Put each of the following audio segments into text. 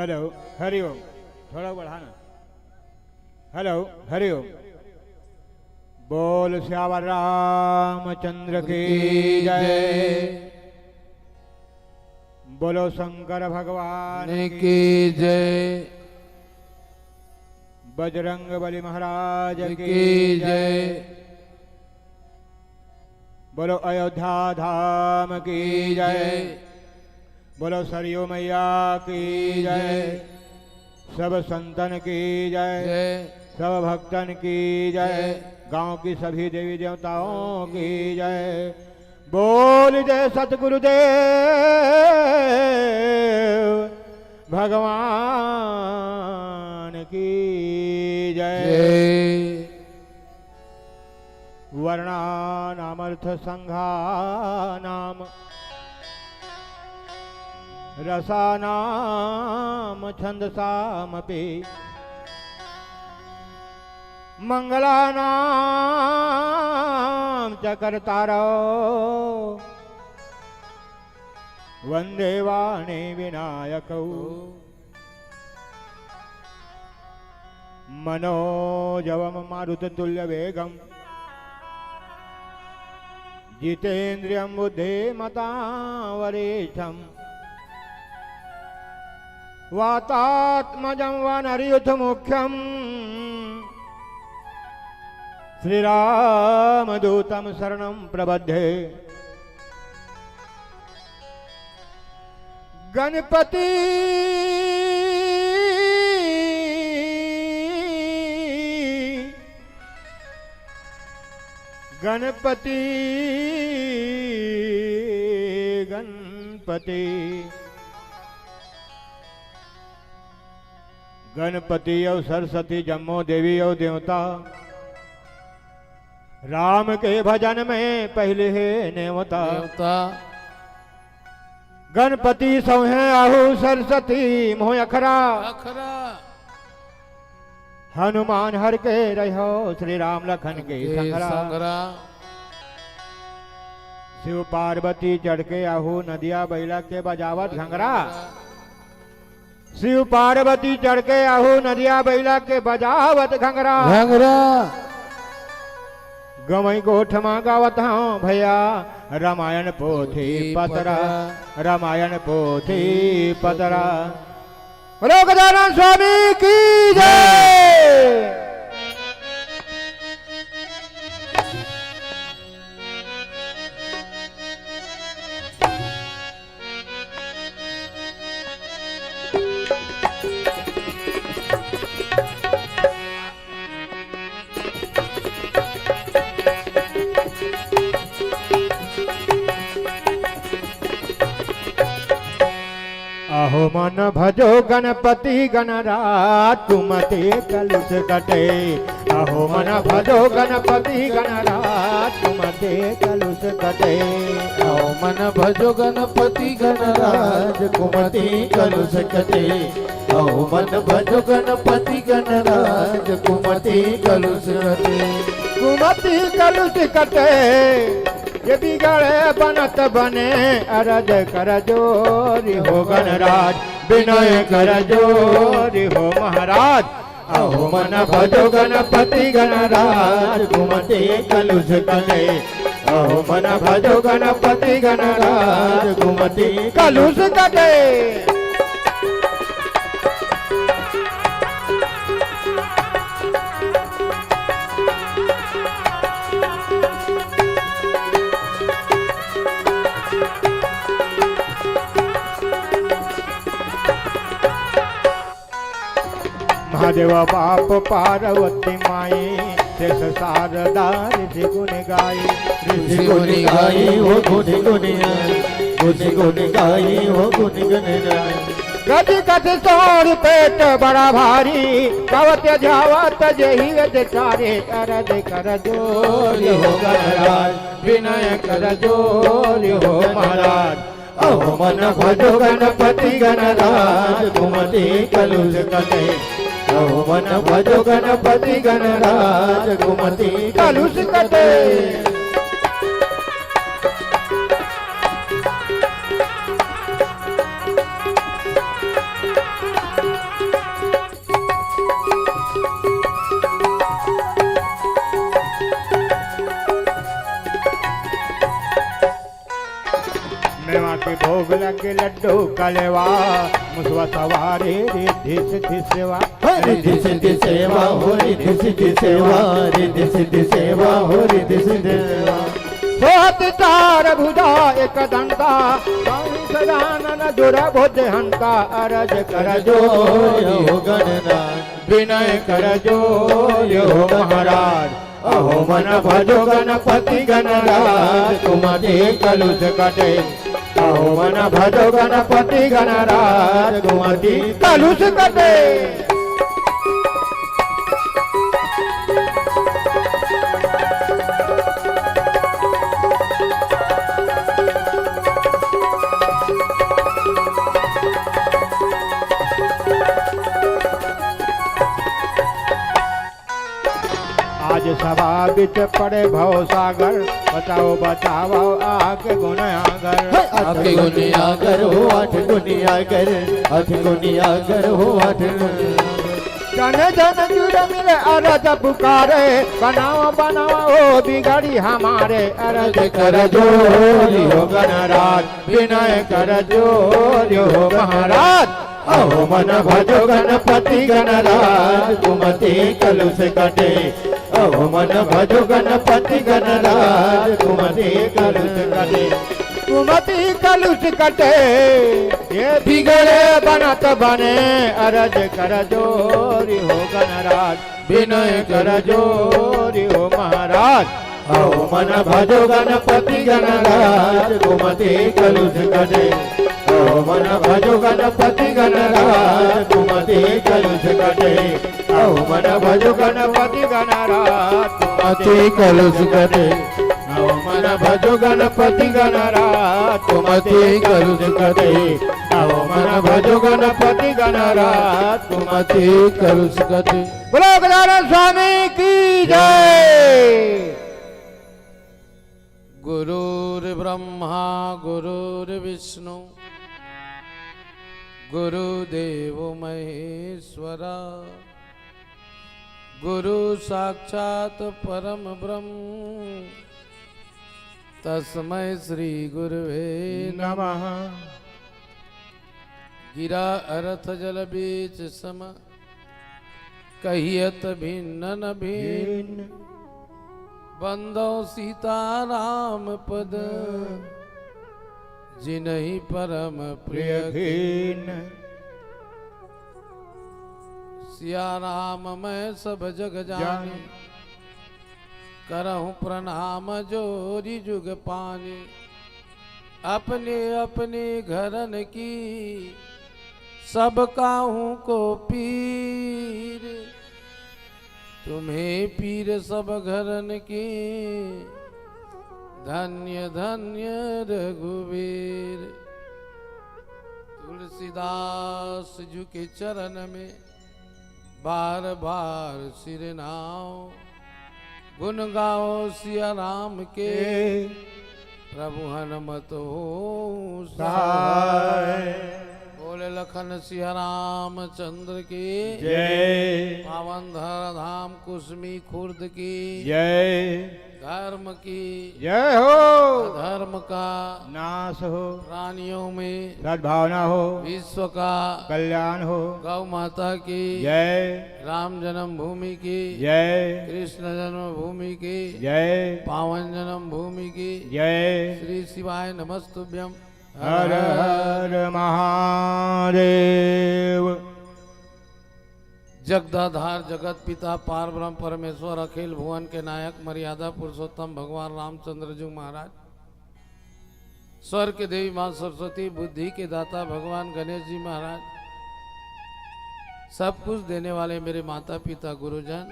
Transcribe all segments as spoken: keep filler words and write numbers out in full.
Hello, Hari ओम। थोड़ा बढ़ा ना। हेलो, हरि ओम। बोल सियावर रामचंद्र की जय। बोलो शंकर भगवान की जय। बजरंग बली महाराज की जय। बोलो अयोध्या धाम की जय। बोलो सरयू मैया की जय। सब संतन की जय। जय। सब भक्तन की जय। जय। गांव की सभी देवी देवताओं की जय। बोल जय सतगुरुदेव भगवान की जय। जय। वर्णानामर्थसंघानां रसानां छंदसामपि मंगलानां च कर्तारौ वंदे वाणी विनायकौ। मनोजवम मारुततुल्य वेगम जितेंद्रियम बुद्धिमतां वरिष्ठम वातात्मजं वनरयूथमुख्यं श्रीरामदूतं शरणं प्रपद्ये। गणपति गणपति गणपति गणपति अउ सरस्वती जम्मो देवी अउ देवता, राम के भजन में पहिली हे नेवता। नेवता। गणपति सौहे आहू सरस्वती मोह अखरा। अखरा। हनुमान हर के रहो श्री राम लखन के के संगरा। संगरा। शिव पार्वती चढ़ के आहू नदिया बइला के बजावत घंगरा। शिव पार्वती चढ़ के आहू नदिया बइला के बजावत घंगरा। घंगरा। गंवई गोठ म गावत हंव भइया रामायण पोथी पतरा, रामायण पोथी पतरा। बोलो गजानन स्वामी की जय। अहो मन भजो गणपति गणराज कुमति कलुष कटे। अहो मन भजो गणपति गणराज कुमति कलुष कटे। अहो मन भजो गणपति गणराज कुमति कलुष कटे। अहो मन भजो गणपति गणराज कुमति कलुष कटे। कुमति कलुष कटे। ये बिगड़े बनत बने अरज कर जोरी हो गणराज, विनय कर जोरी हो महाराज। अहो मन भजो गणपति गणराज कुमति कलुष कटे। अहो मन भजो गणपति गणराज कुमति कलुष कटे। महादेव बाप पार्वती माई, शेष शारदा ऋषि गुण गाई। ऋषि गुण गाई हो गुण गुण गाई, गुण गुण गाई हो गुण गुण गाई। गज कथ सोर पेट बड़ा भारी, गावत ध्यावत जेहि अज चारे। अरज कर जोर हो गणराज, विनय कर जोर हो महाराज। अहो मन भजो गणपति गणराज कुमति कलुष कटे। अहो मन भजो गणपति गणराज कुमति कलुष कटे। के भोग लगे लड्डू कलेवा, मुसवा सवारी रिद्धि सिद्धि सेवा। रिद्धि सिद्धि सेवा हो, रिद्धि सिद्धि सेवा, रिद्धि सिद्धि सेवा हो, रिद्धि सिद्धि सेवा। सोहत चार भुजा एक दंता, कंस दानन दुरभुज हंता, अरज कर जोर हो गणनाथ, विनय कर जोर हो महाराज। अहो मन भजो गणपति गणराज, कुमति कलुष कटे। अहो मन भजो गणपति गणराज, कुमति कलुष कटे। आज सभा बिच पड़े भव सागर, बचाओ बचाओ आके गुण आगर। हे, आठ गुणी आगर हो, आठ गुणी आगर, आठ गुणी आगर हो, आठ गुणी आगर। जन जन जुर मिले अरज पुकारे, बनाओ बनाओ ओ बिगड़ी हमारे, अरज कर जोर हो गणराज, विनय कर जोर हो महाराज। अहो मन भजो गणपति गणराज, कुमति कलुष कटे। अहो मन भजो गणपति गणराज, कुमति कलुष कटे। कुमति कलुष कटे, ये बिगड़े बनत बने, अरज कर जोर हो गणराज, विनय कर जोर हो महाराज। अहो मन भजो गणपति गणराज, कुमति कलुष कटे। अहो मन भजो गणपति गणराज, कुमति कलुष कटे। अहो मन भजो गणपति गणराज, कुमति कलुष कटे। अहो मन भजो गणपति गणराज, कुमति कलुष कटे। अहो मन भजो गणपति गणराज, कुमति कलुष कटे। बोलो गजानन स्वामी की जय। गुरुर्ब्रह्मा गुरुर्विष्णु गुरुदेव महेश्वरा, गुरु साक्षात परम ब्रह्म, तस्मै श्री गुरुवे नमः। गिरा अरथ जल बीच सम, कहियत भिन्न न भिन्न। बंदो सीताराम पद, जिनहि परम प्रिय प्रिय कीन। सिया राम मैं सब जग जानी, जानी। करहु प्रणाम जोरि जुग पानी। अपने अपने घरन की, सब काहू को पीर। तुम्हें पीर सब घरन की, धन्य धन्य रघुवीर। तुलसीदास जू के चरण में बार बार सिर नाव। गुण गाओ सिया राम के, के। प्रभु हनुमत हो सहाय। सहाय। बोले लखन सिया रामचंद्र की जय। पावन धरा धाम कुसमी खुर्द की जय। धर्म की जय हो। अधर्म का नाश हो। प्राणियों में सद्भावना हो। विश्व का कल्याण हो। गौ माता की जय। राम जन्मभूमि की जय। कृष्ण जन्मभूमि की जय। पावन जन्मभूमि की जय। श्री शिवाय नमस्तुभ्यम। हर हर महादेव। जगदाधार जगत पिता पार ब्रह्म परमेश्वर अखिल भुवन के नायक मर्यादा पुरुषोत्तम भगवान रामचंद्र जी महाराज, स्वर्ग के देवी माँ सरस्वती, बुद्धि के दाता भगवान गणेश जी महाराज, सब कुछ देने वाले मेरे माता पिता गुरुजन,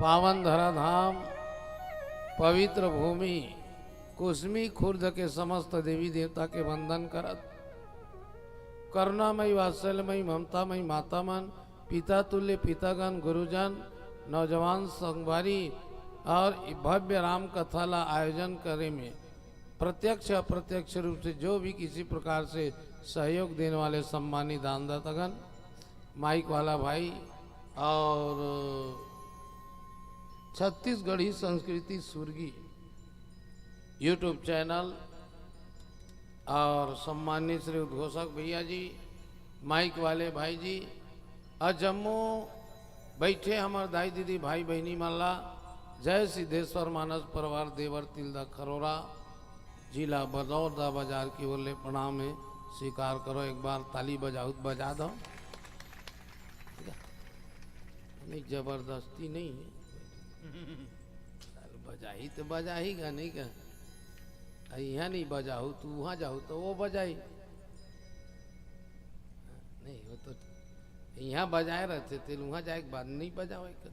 पावन धरा धाम, पवित्र भूमि कुसमी खुर्द के समस्त देवी देवता के वंदन करत, करुणामयी, वात्सल्यमयी, ममतामयी माता मन, पिता तुल्य पितागण, गुरुजन, नौजवान संगवारी और भव्य राम कथा ला आयोजन करे में प्रत्यक्ष अप्रत्यक्ष रूप से जो भी किसी प्रकार से सहयोग देने वाले सम्मानित दानदातागण, माइक वाला भाई और छत्तीसगढ़ी संस्कृति सुरगी YouTube चैनल और सम्मानित श्री उद्घोषक भैया जी, माइक वाले भाई जी, और जम्मो बैठे हमर दाई दीदी भाई बहिनी मन ला जय सिद्धेश्वर मानस परिवार देवर तिलदा खरोरा, जिला बदौदा बाजार की ओर ले प्रणाम हे। स्वीकार करो, एक बार ताली बजाहू त बजा दो। नहीं, जबरदस्ती नहीं हे। बजाही तो बजाही गा, नहीं का? आ, इहाँ नहीं बजाहू, तू उहाँ जाहू तो वो बजाही। नहीं, वो तो इहाँ बजाए रहते, तेल उहाँ जाए के बाद नहीं बजावे के।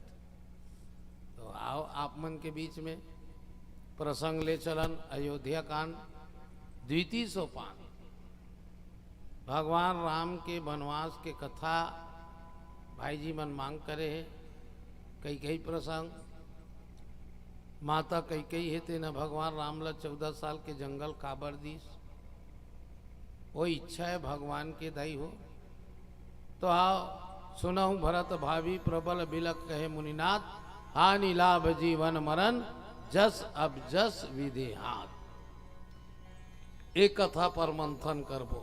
तो आओ, आप मन के बीच में प्रसंग ले चलन, अयोध्या कांड, द्वितीय सोपान। भगवान राम के बनवास के कथा भाई जी मन मांग करे हे। कई कई प्रसंग, माता कई कई हे तेन भगवान राम ला चौदह साल के जंगल काबर दीस, वो इच्छा हे भगवान के दाई हो। तो आओ सुनहु भरत भावी प्रबल बिलख कहे मुनिनाथ, हानि लाभ जीवन मरण जस अब जस विधि हाथ। एक कथा पर मंथन करबो,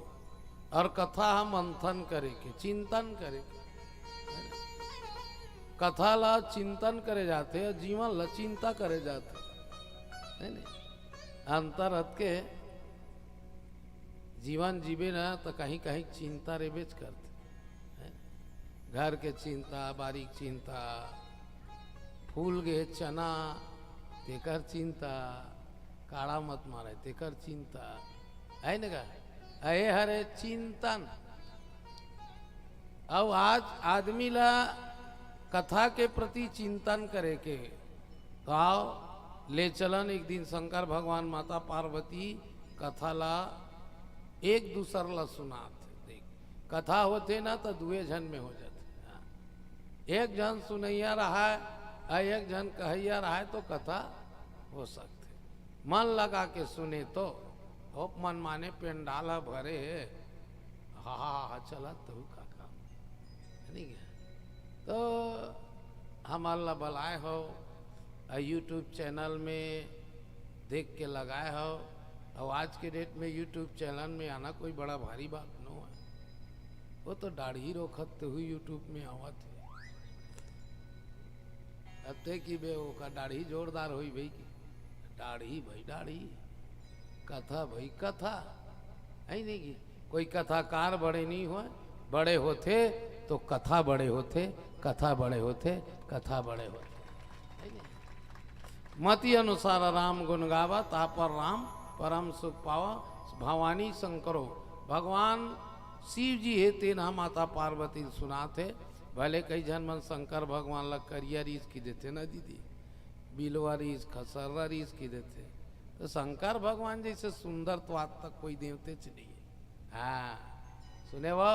और कथा ह मंथन करे के, चिंतन करे के। कथा ला चिंतन करे जाथे, और जीवन ला चिंता करे जाथे, है नहीं? अंतर हतके जीवन जीबे ना, तो कहीं कहीं चिंता रेबेच करथे, है? घर के चिंता, बारी के चिंता, फूल गे चना, तेकर चिंता, काड़ा मत मारे, तेकर चिंता, है न का? अये हरे चिंतन। अब आज आदमी ला कथा के प्रति चिंतन करे के, तो आओ, ले चलन एक दिन शंकर भगवान माता पार्वती कथा ला एक दूसर ला सुनात हे। देख, कथा होथे ना, तो दुए झन में हो जाथे। हाँ। एक झन सुनैया रहाय, आ एक झन कहैया रहाय, तो कथा हो सकथे। मन लगा के सुने तो, हो मन माने पेंडाल ह भरे हे, हा, हा, हा, चलत तहू का काम, नहीं है? तो हमर ला बलाए हो, आ YouTube चैनल में देख के लगाए हो, और आज के डेट में YouTube चैनल में आना कोई बड़ा भारी बात नो है। वो तो दाढ़ी रोखत हुई YouTube में आवत है। अब ते की बे ओका दाढ़ी जोरदार होई भाई की, दाढ़ी भाई दाढ़ी, कथा भाई कथा, है नहीं की? कोई कथाकार बड़े नहीं होय, बड़े होथे तो कथा बड़े होथे, कथा बड़े होथे, कथा बड़े होथे। है नहीं? मति अनुसार राम गुण गावा, तापर राम परम सुख पावा। भवानी शंकरो, भगवान शिव जी हे, तेन ह माता पार्वती ल सुनात हे। भले कई झन मन शंकर भगवान ला करिया रीस की देथे ना दीदी, बिलवा रीस, खसर्रा रीस की देथे, तो शंकर भगवान जैसे सुंदर तो आज तक कोई देवते च नहीं है। हाँ, सुने वो,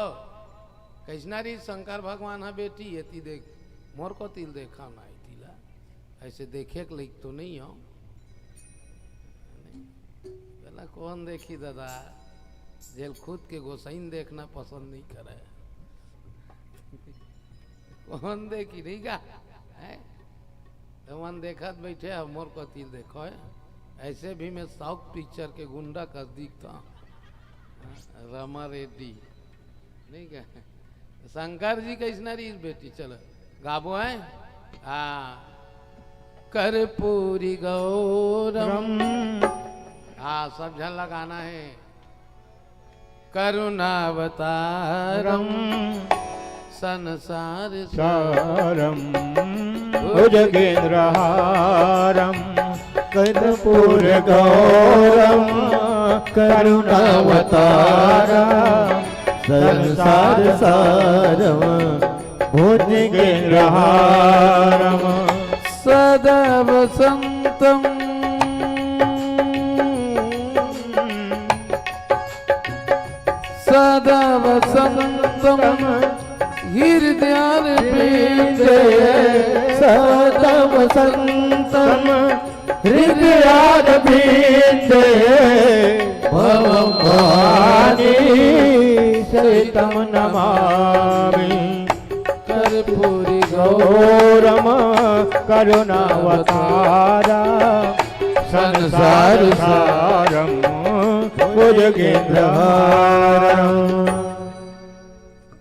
कैसना रीस शंकर भगवान ह बेटी, एती देख, मोर कोती ल देखा ना, एती ला। ऐसे देखे के लइक तो नहीं हो। पहला कौन देखी दादा, जेल खुद के गोसाइन देखना पसंद नहीं करे। कौन देखी नहीं का? हैं? तो मन देखत बैठे, अब मोर कोती ल देखो है। ऐसे भी मैं साउथ पिक्चर के गुंडा कस दिखता हूँ। रमा रेड्डी। नहीं का? शंकर जी कैसना रीस बेटी, चलो गाबो है। हाँ, कर्पूरी गौरम। हाँ, सब झन लगाना है। करुणावतारम संसार सारम भुजगेंद्रहारम कर्पूर गौरम करुणावतारम संसार सारम भुजगेंद्रहारम सदा वसंतम सदा वसंतम हृदयारविंदे सदा वसंतम हृदयारविंदे भवभवानी सहितम नमामि कर्पूरी गौरम करुणावतारा संसार सारम भुजगेंद्रहारम्।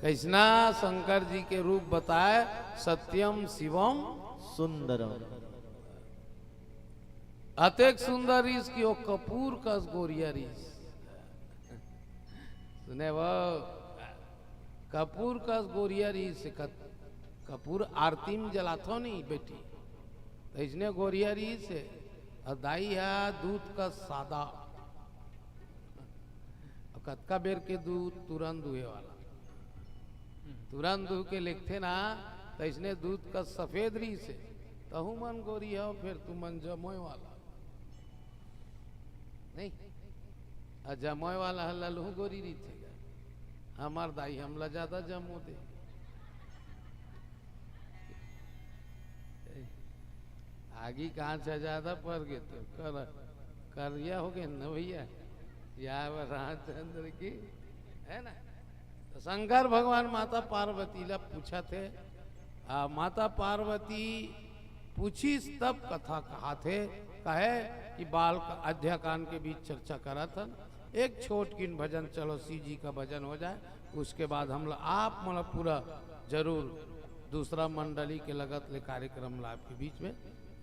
कैसना शंकर जी के रूप बताए, सत्यम शिवम सुंदरम। अतेक सुंदर रीस कि वो कपूर कस गोरिया रीस। सुने वो, कपूर कस गोरिया रीस, कत-, कपूर आरती में जलाथो नहीं बेटी, तो इसने गोरिया रीस। और दाई हा दूध कस सादा। अब कतका बेर के दूध तुरंत दुहे वाला, तुरंत दुह के लेगथे ना, त इसने दूध कस सफेद रीस हे, तहू मन गोरी हव, फेर तुमन जमोय वाला नहीं। आ जमोय वाला ह ललहू गोरी रहिथे। हमर दाई हमला ज्यादा जमो दे। आगी कहाँ से ज्यादा पर गे तो कर, करिया हो गए न भैया। या रामचंद्र की, है ना? तो शंकर भगवान माता पार्वती ला पूछथे, आ, माता पार्वती पूछिस तब कथा कहाथे, कहे कि बाल का अध्याकांड के बीच चर्चा करत हन, एक छोट किन भजन, चलो शिव जी का भजन हो जाए, उसके बाद हम लोग आप मन ला पूरा जरूर दूसरा मंडली के लगत ले कार्यक्रम ला आपके बीच में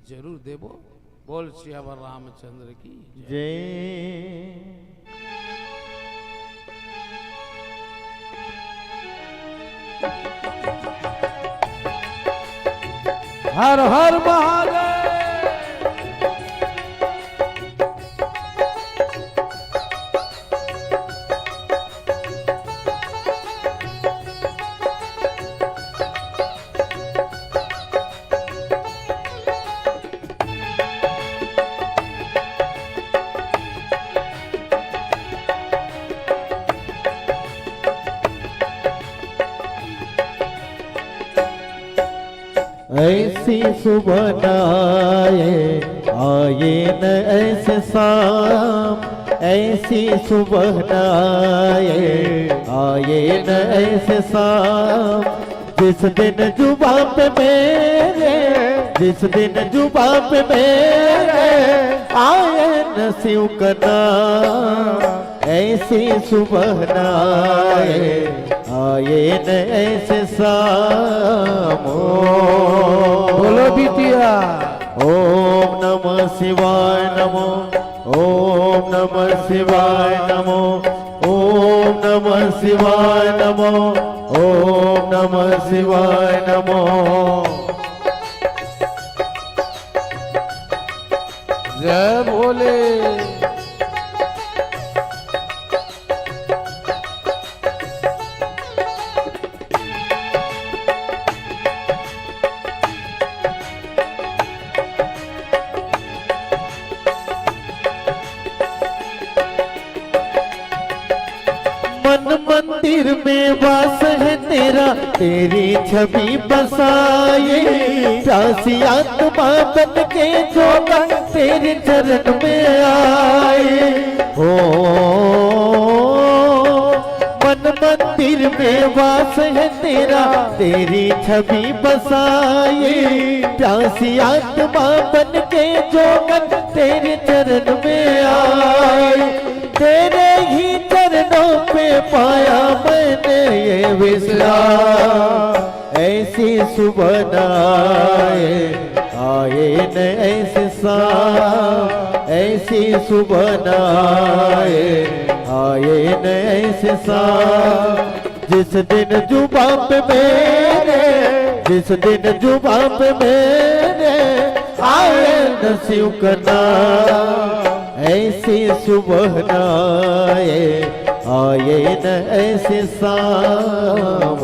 जरूर देबो। बोल सियावर रामचंद्र की जय। जय। हर हर महादेव। ऐसी सुबह न आए, आए न ऐसे शाम। ऐसी सुबह न आए, आए न ऐसे शाम। जिस दिन जुबां पे मेरे, जिस दिन जुबां पे मेरे आए न शिव का नाम। ऐसी सुबह न आए, आए न ऐसे शाम। बोलो बिटिया। ओम नमः शिवाय नमो, ओम नमः शिवाय नमो, ओम नमः शिवाय नमो, ओम नमः शिवाय नमो। जय भोले। मन मंदिर में वास है तेरा, तेरी छवि बसाए। प्यासी आत्मा बन के जो तेरे चरण में आए। हो मन मंदिर में वास है तेरा, तेरी छवि बसाए। प्यासी आत्मा बन के जो तेरे चरण में आए। तेरे ही चरणों पे पाया मैंने ये विश्राम। ऐसी सुबह न आए, आए न ऐसे शाम। ऐसी सुबह न आए, आए न ऐसे शाम। जिस दिन जुबां पे मेरे, जिस दिन जुबां पे मेरे आए न शिव का नाम। ऐसी सुबह न आए, आए न ऐसे शाम।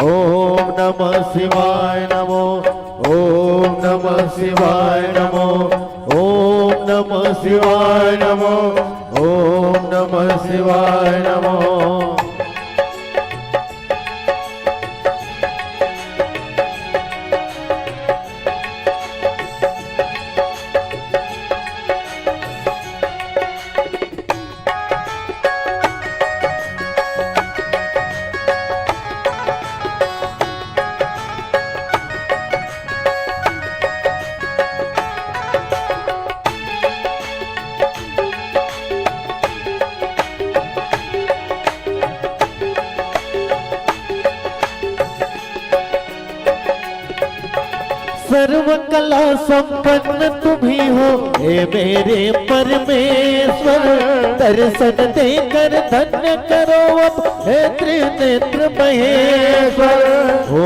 ओम नमः शिवाय नमो, ओम नमः शिवाय नमो, ओम नमः शिवाय नमो, ओम नमः शिवाय नमो। सर्व कला संपन्न तुम ही हो, हे मेरे परमेश्वर। दर्शन देकर धन्य करो अब, हे त्रिनेत्र महेश्वर। हो,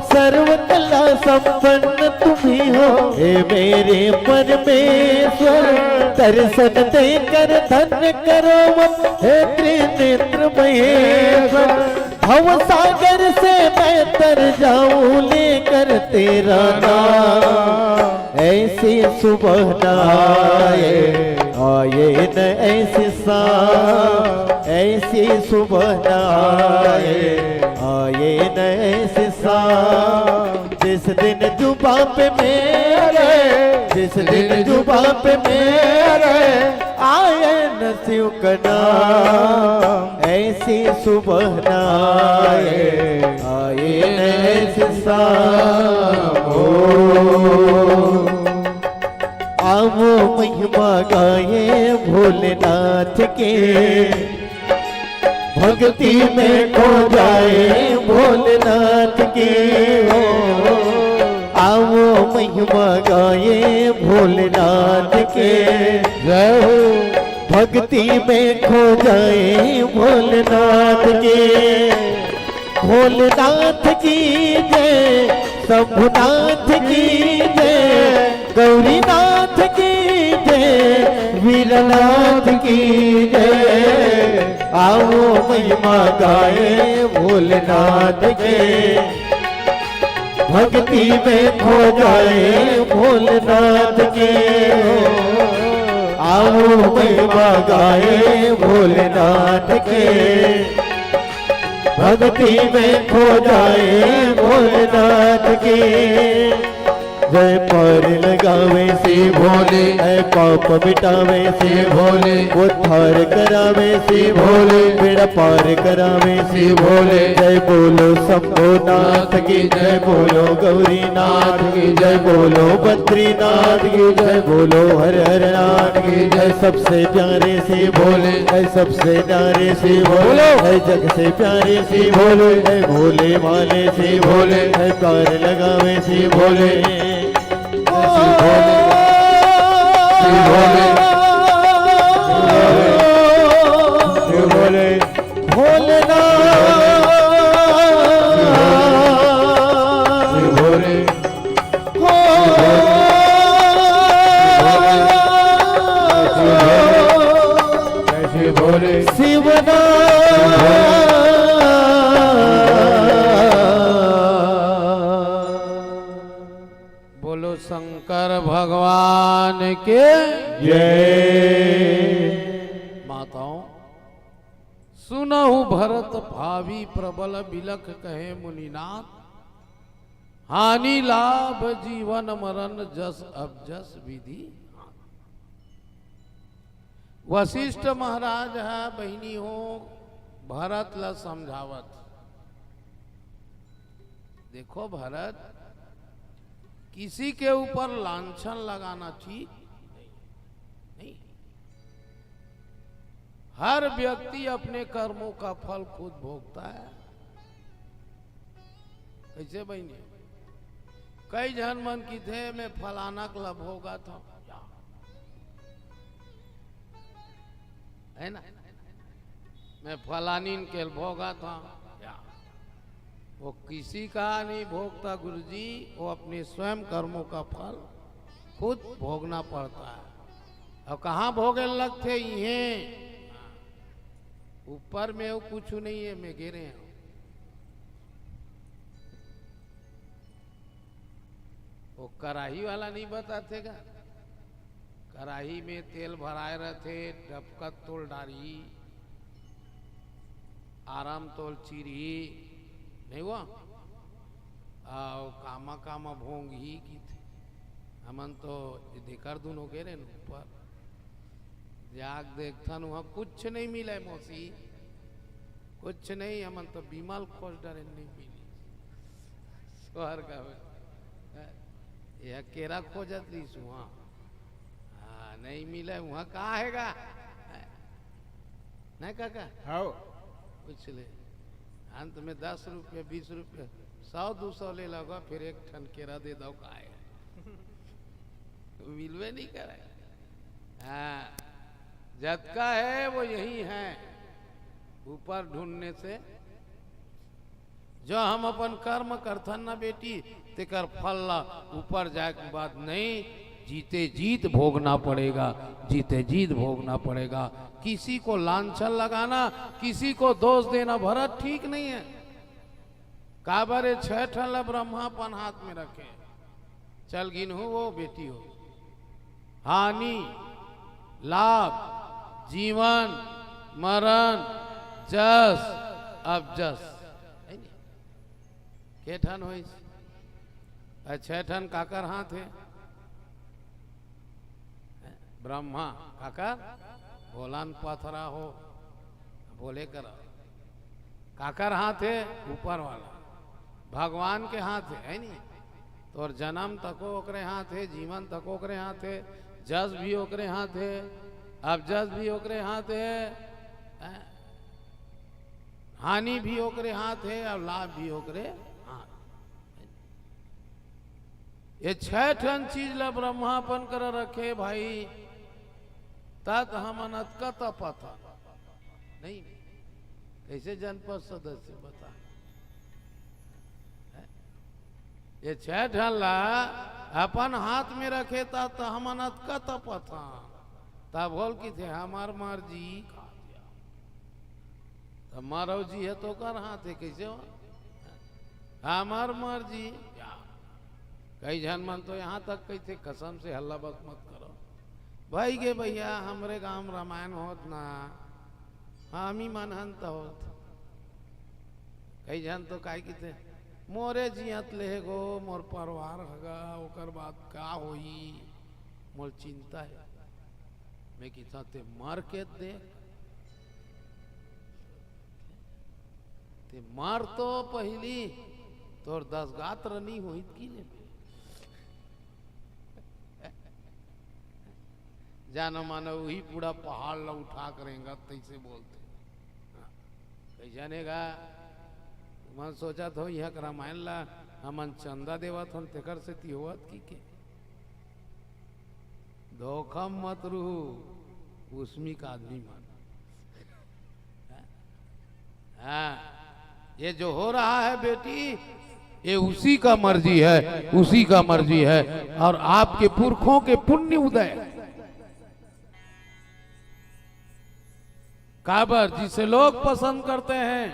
सर्व कला संपन्न तुम ही हो, हे मेरे परमेश्वर। दर्शन देकर धन्य करो अब, हे त्रिनेत्र महेश्वर। भव सागर से मैं तर जाऊं लेकर तेरा नाम। ऐसी सुबह न आए, आए न ऐसी शाम। ऐसी सुबह न आए, आए न ऐसी शाम। जिस दिन जुबां पे मेरे, जिस दिन जुबां पे मेरे आए न शिव का नाम, ऐसी सुबह न आए, आए न ऐसी शाम। हो, आवो महिमा गाए भोलेनाथ के, भक्ति में खो जाए भोलेनाथ की। हो, आवो महिमा गाए भोलेनाथ के। जय हो। भक्ति में खो जाए भोलेनाथ के। भोलेनाथ की जय, शंभुनाथ की जय, गौरीनाथ की जय, वीरनाथ की जय। आओ महिमा गाए भोलेनाथ के, भक्ति में खो जाए भोलेनाथ के। आओ महिमा गाए भोलेनाथ के, भक्ति में खो जाए भोलेनाथ के। जय पार लगावे शिव भोले, जय पाप मिटावे शिव भोले, उद्धार करावे शिव भोले, बेड़ा पार करावे शिव भोले। जय बोलो शंभुनाथ की जय, बोलो गौरीनाथ की जय, बोलो बद्रीनाथ की जय, बोलो हर हर नाथ की जय। सबसे प्यारे शिव भोले, जय सबसे प्यारे शिव भोले, बोलो। जय जग से प्यारे शिव भोले, जय भोले वाले शिव भोले, जय पार लगावे शिव भोले। शिव भोले, शिव भोले, शिव भोले, भोलेनाथ। शिव भोले, हो। शिव भोले, शिवनाथ। बोलो शंकर भगवान के जय। माताओं, सुनहु भरत भावी प्रबल बिलख कहे मुनिनाथ, हानि लाभ जीवन मरण जस अब जस विधि। वशिष्ठ महाराज ह बहिनी हो भरत ला समझावत, देखो भरत, किसी के ऊपर लांछन लगाना ठीक नहीं। हर व्यक्ति अपने कर्मों का फल खुद भोगता है। कैसे बहिनी? कई झन मन किथे, मैं फलाना ला भोगत हंव, है ना, मैं फलानिन के भोगत हंव। वो किसी का नहीं भोगता गुरुजी, वो अपने स्वयं कर्मों का फल खुद भोगना पड़ता है। अउ कहाँ भोगे लगथे? इहें। ऊपर में वो कुछ नहीं है, मैं गिरे हूँ। वो कराही वाला नहीं बताथे का? कराही में तेल भराए रथे, डबकत तोल डारही, आराम तोल चीरही, नहीं हुआ? अउ कामा कामा भोंगही किथे। हमन तो देकर दुनो गे रहे न ऊपर, जाग देखथन, वहाँ कुछ नहीं मिले मौसी, कुछ नहीं। हमन तो बिमल खोज डरे, नहीं मिली। स्वर्ग में यह केरा खोजत रहिस वहाँ, हाँ, नहीं मिले। वहाँ का हे गा? नहीं काका? हाव। पूछ ले। अंत में दस रुपये, बीस रुपये, सौ दो सौ ले लोगा, फिर एक ठन केरा दे दो, काय मिलवे नहीं करे। हाँ, जतका है वो यही है, ऊपर ढूंढने से। जो हम अपन कर्म करथन ना बेटी, तेकर फल ला ऊपर जाए के बाद नहीं, जीते जीत भोगना पड़ेगा, जीते जीत भोगना पड़ेगा। किसी को लांछन लगाना, किसी को दोष देना, भरत, ठीक नहीं है। काबर ये छह ठन ला ब्रह्मा अपन हाथ में रखे। चल गिनहू वो बेटी हो, हानि, लाभ, जीवन, मरण, जस, अपजस। है नी? के ठन होइस? अ, छह ठन काकर हाथ हे? ब्रह्मा, काकर? भोला न पथरा हो, भोले कर। काकर हाथ हे? ऊपर वाला भगवान के हाथ हे, है नी? तोर जन्म तको ओकरे हाथ हे, जीवन तको ओकरे हाथ हे, जस भी ओकरे हाथ हे, अपजस भी ओकरे हाथ हे, हैं? हानि भी ओकरे हाथ हे और लाभ भी ओकरे हाथ। ये छह ठन चीज ला ब्रह्मा अपन कर रखे भाई, तत हमन अतका तपत हन। नहीं, कैसे जनपद सदस्य बता? हैं? ये छह ठन ला अपन हाथ में रखे, तत हमन अतका तपत हन। तब बोल की थे, हमार मर्जी खा दिया। तब मरव जी है तो कर हाथ है, कैसे हो? हमार मर्जी। कई झन मन तो यहाँ तक कहिथे, कसम से हल्ला बक मत करो। भाई गे भैया, हमरे गांव रामायण होत ना, हामी मन हन त होत। कई झन तो काय किथे, मोरे जियत ले हे गो, मोर परिवार हगा, ओकर बाद का होई, मोर चिंता है। मैं किथा ते मर के देख, ते मर तो पहिली, तोर दस गात्र नी होइत की ले। जानो मानो वही पूरा पहाड़ ला उठा के रेंगत तैसे बोलते। हाँ, कई जानेगा, मन सोचत हो, यहाँ के रामायण ला हमन चंदा देवत हन, तेकर सेती होवत की के? धोखा मत रहू, उस्मी का आदमी मन। हाँ, ये जो हो रहा है बेटी, ये उसी का मर्जी है, उसी का मर्जी है, और आपके पुरखों के पुण्य उदय। काबर, जिसे लोग पसंद करते हैं,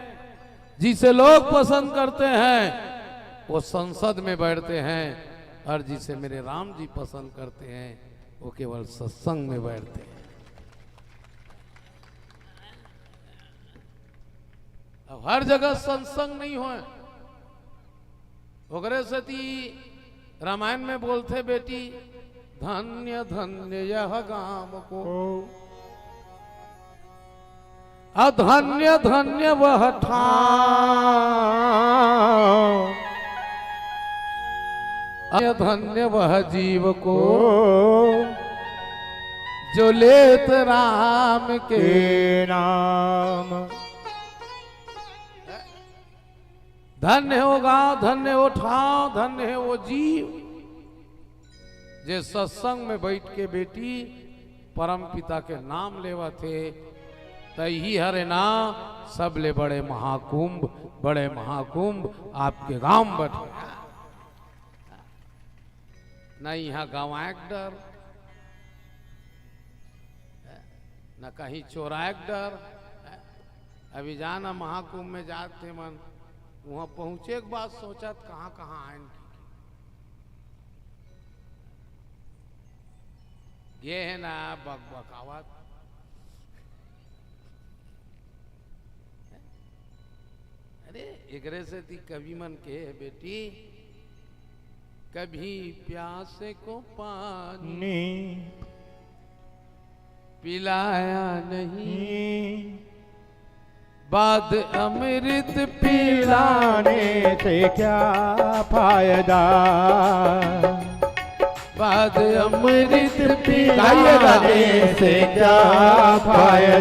जिसे लोग पसंद करते हैं, वो संसद में बैठते हैं, और जिसे मेरे राम जी पसंद करते हैं, वो केवल सत्संग में बैठते हैं। अब हर जगह सत्संग नहीं होय, ओकरे सेती रामायण में बोलथे, बेटी, धन्य धन्य यह गाम को, अधन्य धन्य वह ठाम, धन्य धन्य वह जीव को, जो लेत राम के नाम। धन्य हो गांव, धन्य हो ठाव, धन्य है वो जीव, जे सत्संग में बैठ के बेटी परम पिता के नाम लेवत हे। त इही हरे ना सबले बड़े महाकुंभ, बड़े महाकुंभ आपके गांव में बैठे। न इहाँ गंवाए के डर, न कहीं चोराए के डर। अभी जाना महाकुंभ में जात हे मन, उहाँ पहुँचे के बाद सोचत कहाँ कहाँ आयन की। गे हे ना बकबकावत। अरे, एकरे सेती कवि मन के हे, बेटी, कभी प्यासे को पानी नी। पिलाया नहीं, नी। बाद अमृत पिलाने पिलाने से क्या फायदा? बाद अमृत गाइए, गाइए। पिलाने से क्या फायदा?